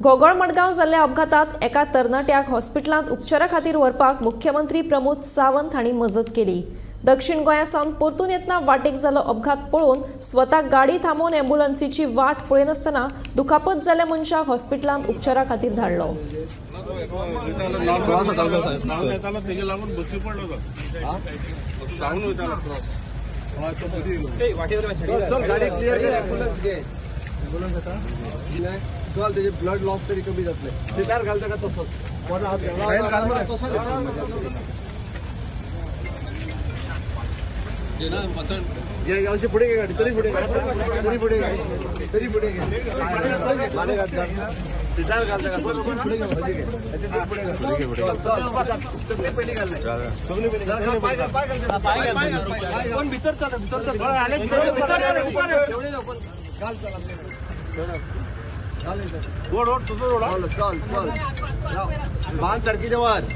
घोगळ मडगांव जाल्ल्या अपघातात एका तरणाट्याक हॉस्पिटलांत उपचारा खातीर व्हरपाक मुख्यमंत्री प्रमोद सावंत हांणी मजत केली. दक्षिण गोंया सावन परतून येतना वाटेक जाल्लो अपघात पळोवन स्वता गाडी थांबोवन ॲम्ब्युलन्सीची वाट पळयनासतना दुखापत जाल्ल्या मनशाक हॉस्पिटलांत उपचारा खातीर धाडलो. धांवन येतालो, तेजे लागून बसी पडलो तो. धांवन वयतालो क्रॉस. हय, तो मदीं येयलो. चल, गाडी क्लियर कर, ॲम्ब्युलन्स घे. ॲम्ब्युलन्स येता. चल, तेजे ब्लड लॉस तरी कमी जातले. सिटार घाल ताका तसोच. कोण हात घाल, तसोच. घे घे, अशी फुडें घे गाडी. तरी फुडें घे, तरी फुडें घे, तरी फुडें घे. माने घात घाल, सिटार घाल ताका. अशी घे. हेचे सीट फुडें घाल. चल चल, तकली पयली घाल. चल, घाल, पाय घाल, पाय घाल, पाय घाल, पाय घाल. भितर चल, भितर चल. घाल, चल आपल्याकडे. घाल इथं. रोड रोड तुझं रोड. चल चल चल, बांध सारखी देवास.